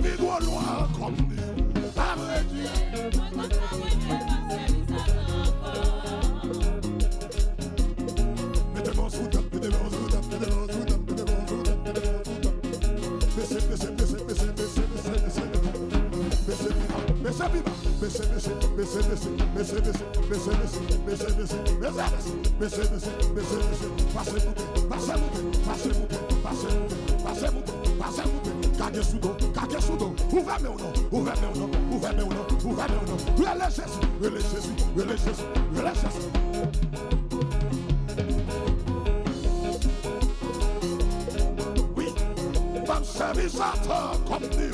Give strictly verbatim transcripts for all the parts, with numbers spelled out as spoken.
pi gwo lwa kòm ni. Avrèdi. Mete men w sou tèt, mete men w sou tèt, mete men w sou tèt, mete men w sou tèt, mete men w sou tèt. Bese, bese, bese, bese, bese, bese, bese, bese. Bese pi ba, bese, bese, bese, bese, bese, bese, bese, bese, bese, bese, bese, bese, bese, bese, bese, bese, bese, bese, bese. Pase moute, pase moute, pase moute, pase moute, pase moute, pase moute. Kage sou do, kage sou do. Ouvè men w non, ouvè men w non, ouvè men w non, ouvè men w non. Rele Jezi, rele Jezi, rele Jezi, rele Jezi. Wi, m ap sèvi Satan kòm ni.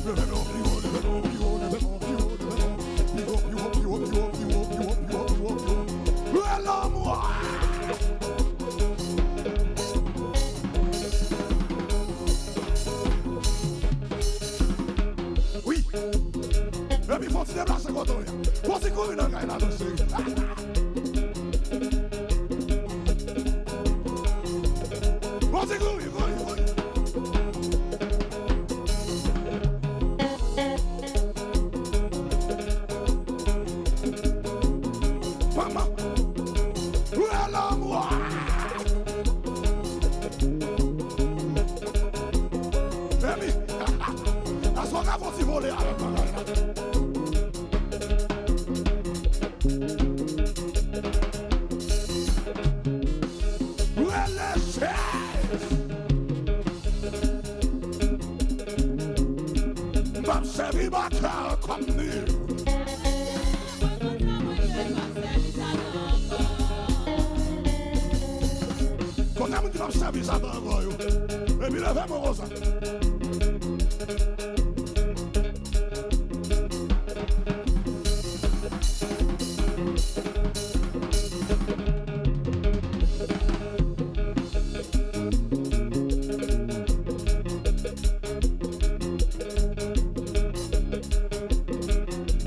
Leve non pi wo, leve non pi wo, leve non pi wo, leve non pi wo, pi wo, pi wo. Lwe lanmò. Wi. Epi fò ti deplase kote w ye. Fò ti kouri nan kay la non cheri. Bon, se kouri, kouri, kouri. Mama. Wè lanmò. Baby. Aswè ka fò ti vole avèk bagay la. Rele Jezi. M ap sèvi Baka kòm ni. Kote moun ki p ap sèvi Satan ankò yo? Epi leve men w konsa.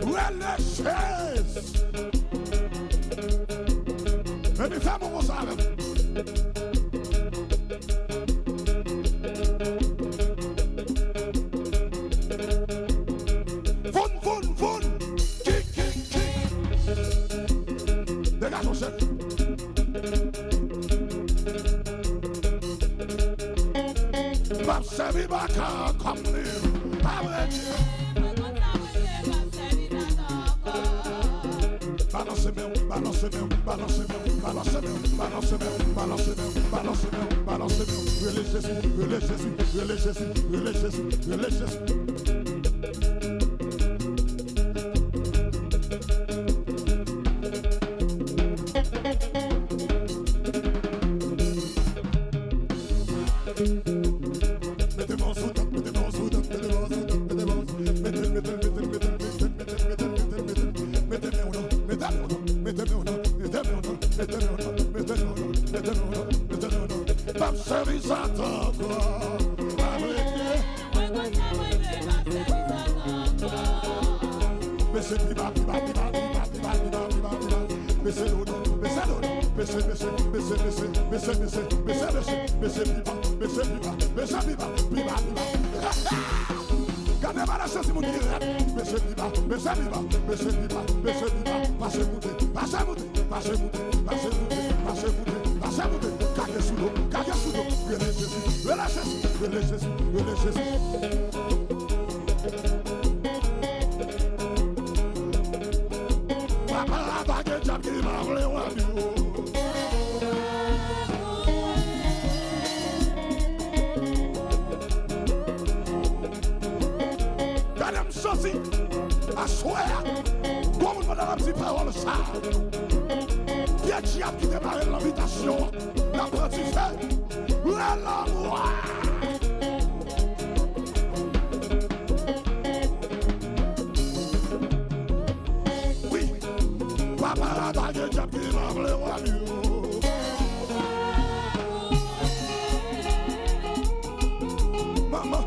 Rele Jezi. Epi fè mwen konsa avè m. Voun, voun, voun. Kik, kik, kik. Degaje w, chèf. M ap sèvi Baka kòm ni. Avrèdi. Balanse men w, balanse men w, balanse men w, balanse men w, balanse men w, balanse men w, balanse men w, balanse men w. Rele Jezi, rele Jezi, rele Jezi, rele Jezi, rele Jezi. Mete men w sou tèt, mete men w sou tèt, mete men w sou tèt, mete men w sou tèt, mete, mete, mete, mete men w non, mete men w non, mete men w non, mete men w non, mete men w non, mete men w non, mete men w non, mete men w non. M ap sèvi Satan ankò. Avrèdi. Mwen konn sa mwen vle pa sèvi Satan ankò. Bese pi ba, pi ba, pi ba, pi ba, pi ba, pi ba, pi ba, pi ba. Bese do, do, bese do, do. Bese, bese, bese, bese, bese, bese, bese, bese, bese pi ba, bese pi ba, bese pi ba, pi ba, pi ba. Gade madan Jezi moun ki rèd. Bese pi ba, bese pi ba, bese pi ba, bese pi ba. Pase moute, pase moute, pase moute, pase moute, pase moute, pase moute. Kage sou do, kage sou do. Rele Jezi, rele Jezi, rele Jezi, rele Jezi. Papa, pa gen dyab ki pa vle wè m yo. Gade m santi, aswè a, gwo moun pandan l ap di pawòl sa a. Pye dyab ki te pare l nan bitasyon an, l ap pran dife. Rele mwa. Wi, papa a pa gen dyab ki pa vle wè m yo. Manman.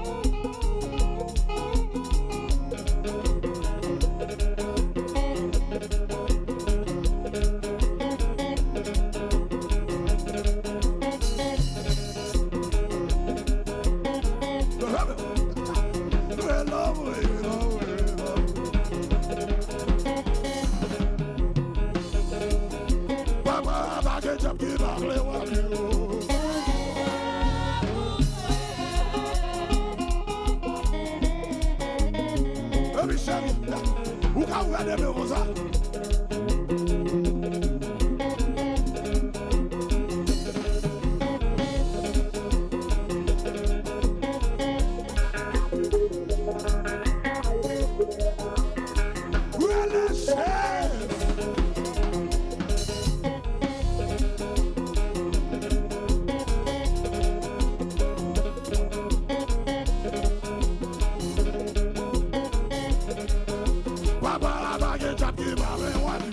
Ou ka ouvè de men w konsa. Relâchez. Papa a pa gen djab ki pa vle wè li.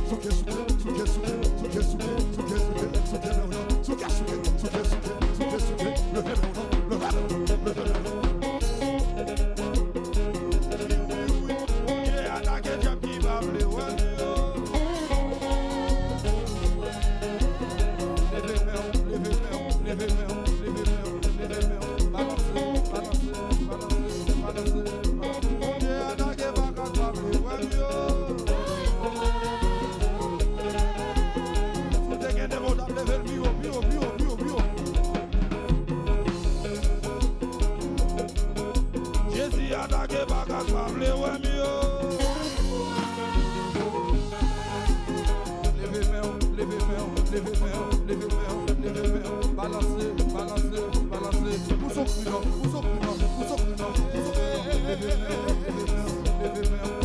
Souke, souke, souke, souke, souke, souke, souke, souke, souke, souke, souke, souke, souke, souke, souke, souke, leve men w non, leve men w non, leve men w non. Wi, wi, wi, Bondye atake djab ki pa vle wè li yo. Leve men w, leve men w, leve men w, leve men w, leve men w, balanse, balanse, balanse, balanse, balanse. Bondye atake pa ka pa vle wè m yo. Si w te gen de mo, w t ap leve l pi wo, pi wo, pi wo, pi wo, pi wo. Jezi atake pa ka pa vle wè m yo. Leve men w, leve men w, leve men w, leve men w, leve men w, balanse, balanse, balanse. Pouse w kri non, pouse w kri non, pouse w kri non, pouse w kri non. Leve men w, leve men w, leve men w,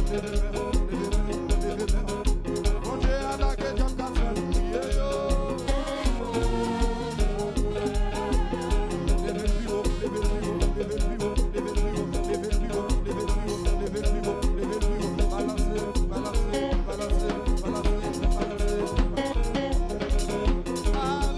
leve men w, leve men w, leve men w, leve men w. Bondye atake djab k ap fè nou kriye yo. Leve l pi wo, leve l pi wo, leve l pi wo, leve l pi wo, leve l pi wo, leve l pi wo, leve l pi wo, leve l pi wo, balanse, balanse, balanse, balanse, balanse. Are!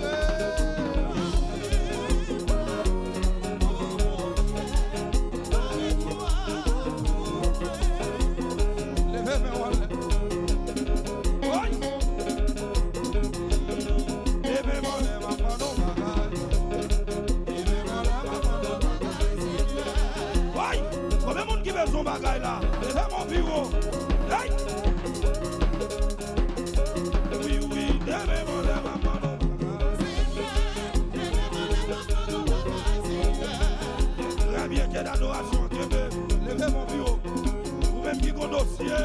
Leve men w anlè. Woy! Leve men w anlè, m ap mande w bagay. Leve men w anlè, m ap mande w bagay, Senyè. Woy! Konbyen moun ki bezwen bagay la? Leve men w pi wo. Hey! Wi, wi, leve men w anlè, m ap mande w bagay. Trè byen, kèt adorasyon, kenbe. Leve men w pi wo. Ou menm ki gon dosye.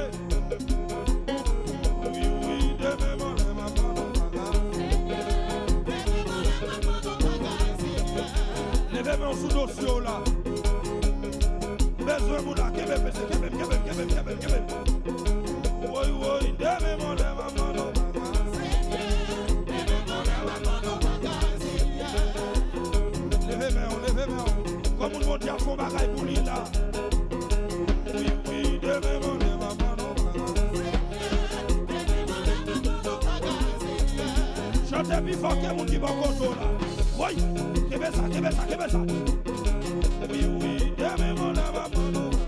Wi, wi, leve men w anlè, m ap mande w bagay. Leve men w sou dosye w la. Bezwen moun la, kenbe, mesye, kenbe, kenbe, kenbe, kenbe, kenbe. Woy, woy, leve men w anlè, m ap mande w bagay. Leve men w, leve men w. Kòm moun Bondye ap fè yon bagay pou li la. Wi, wi, leve men w anlè, m ap mande w bagay. Chante pi fò ke moun ki bò kote w la. Woy! Kenbe sa, kenbe sa, kenbe sa. Wi, wi, leve men w anlè, m ap mande w bagay.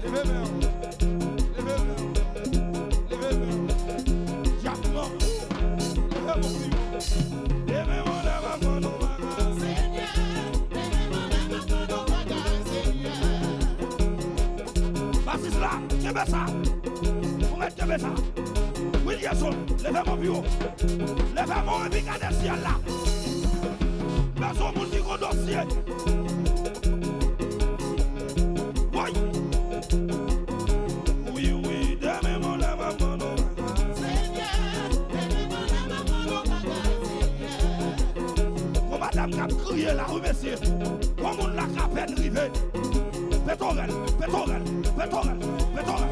Leve men w. Leve men w. Leve men w. Dyak nan. Leve men w pi wo. Leve men w anlè, m ap mande w bagay. Basis la, kenbe sa. Ou mèt kenbe sa. Williamson, leve men w pi wo. Leve men w epi gade syèl la. Bezwen moun ki gon dosye. Woy! Wi, wi, leve men w anlè, m ap mande w bagay. Gon madanm k ap kriye la, wi, mesye. Gon moun la k apèn rive. Petorèl, Petorèl, Petorèl, Petorèl.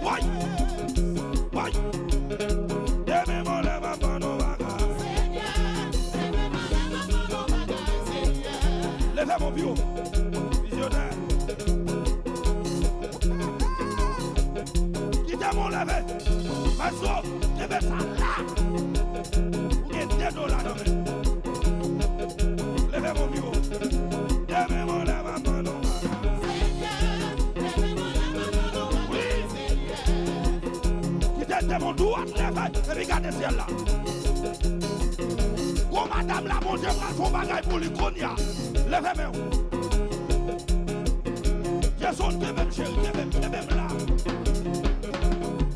Woy! Woy! Leve men w anlè, m ap mande w bagay. Leve men w pi wo. Vizyonè. Kite men w leve. Maestro, kenbe sa la. Ou gen de dola nan men. Leve men w pi wo. Leve men w anlè, m ap mande w bagay. Wi. Kite de men w dwat leve, epi gade syèl la. Gon madanm la, Bondye pral fè yon bagay pou li kounye a. Leve men w. Jason, kenbe m, cheri, kenbe m, kenbe m la.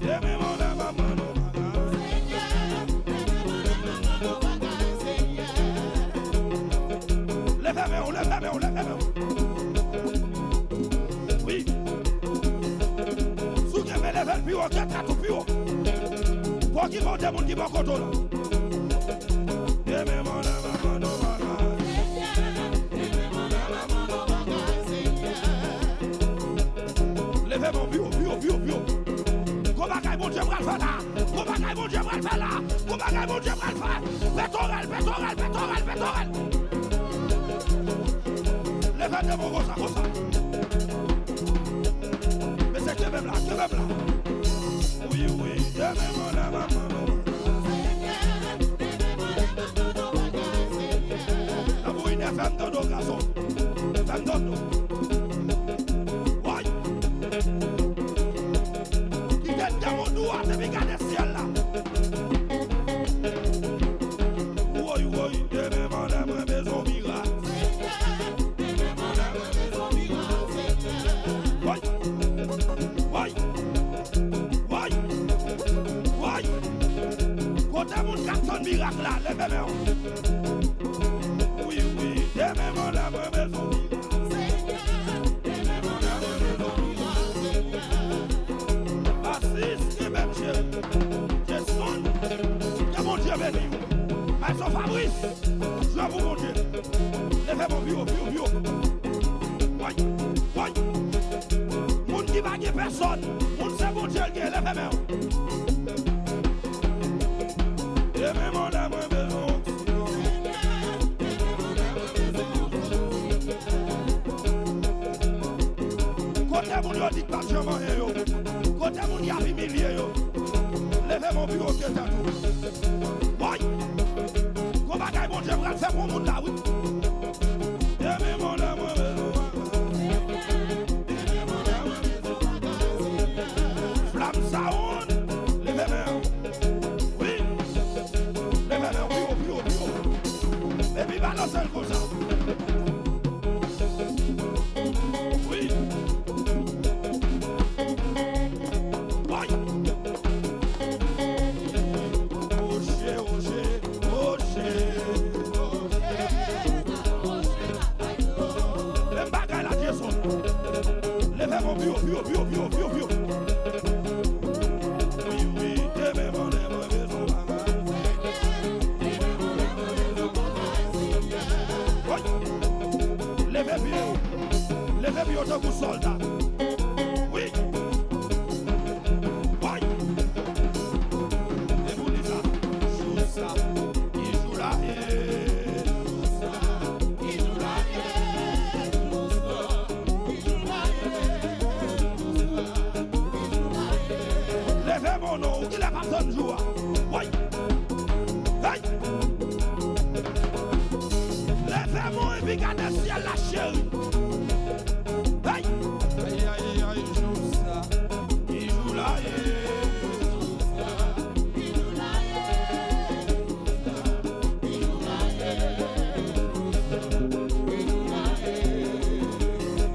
Leve men w anlè, m ap mande w bagay. Senyè, leve men w anlè, m ap mande w bagay, Senyè. Leve men w, leve men w, leve men w. Wi. Si w gen men, leve l pi wo, gen tèt ou pi wo. Fò ki gon de moun ki bò kote w la. Leve men w, leve men w, leve men w. Leve men w pi wo, pi wo, pi wo, pi wo. Gwo bagay Bondye pral fè la. Gwo bagay Bondye pral fè la. Gwo bagay Bondye pral fè. Pètòrèl, pètòrèl, pètòrèl, pètòrèl. Leve de men w konsa, konsa. Mesye, kenbe m la, kenbe m la. Wi, wi, kenbe m la, kenbe m la. Tanbourinè, fè m tande w, gason. Fè m tande w. Woy! Kite demon dwat epi gade syèl la. Woy, woy, demen mande mwen bezwen mirak. Woy, woy, woy, woy. Kote moun k ap tann mirak la, leve men w. Wi, wi, demen mande mwen bezwen mirak. Basis, kenbe m cheri. Jason, ke Bondye beni w. Maestro Fabrice, jwe pou Bondye. Leve men w pi wo, pi wo, pi wo. Woy, woy. Moun ki pa gen pèsòn, moun se Bondye l gen, leve men w. Demen mande mwen bezwen w. Kote moun yo di k p ap janm anyen yo? Kote moun y ap imilye yo? Leve men w pi wo ke tèt ou. Woy! Gon bagay Bondye pral fè pou moun la, wi. Demen mande mwen bezwen w. Flam Sound, leve men w. Wi. Leve men w pi wo, pi wo, pi wo. Epi balanse l konsa. Wi. Woy. Oje, oje, oje. Menm bagay la, Jason. Leve men w pi wo, pi wo, pi wo, pi wo, pi wo, pi wo. Wi, wi, demen mande mwen bezwen bagay. Woy! Leve pye w. Leve pye w tankou sòlda. Wi. Woy! E pou li sa. Jou sa. Ki jou la ye? Jou sa. Ki jou la ye? Jou sa. Ki jou la ye? Jou sa. Leve men w non, ou kilè p ap tann jou a? Woy! Hey! Leve men w epi gade syèl la, cheri. Hey! Ay, ay, ay, jou sa, ki jou la ye? Jou sa, ki jou la ye?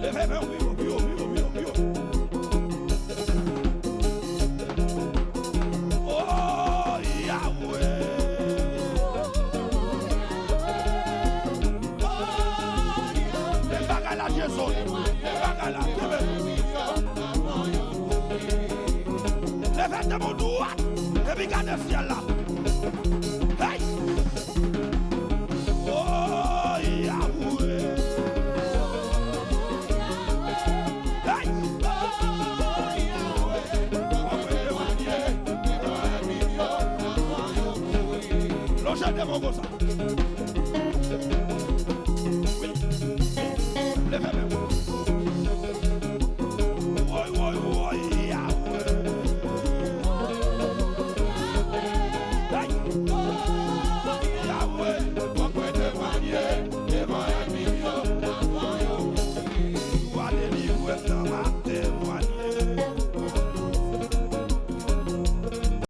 Leve men w pi wo, pi wo, pi wo, pi wo, pi wo. Oh, Yahweh. Men bagay la, Jezi. Men bagay la, kenbe. Leve tèt ou dwat, epi gade syèl la.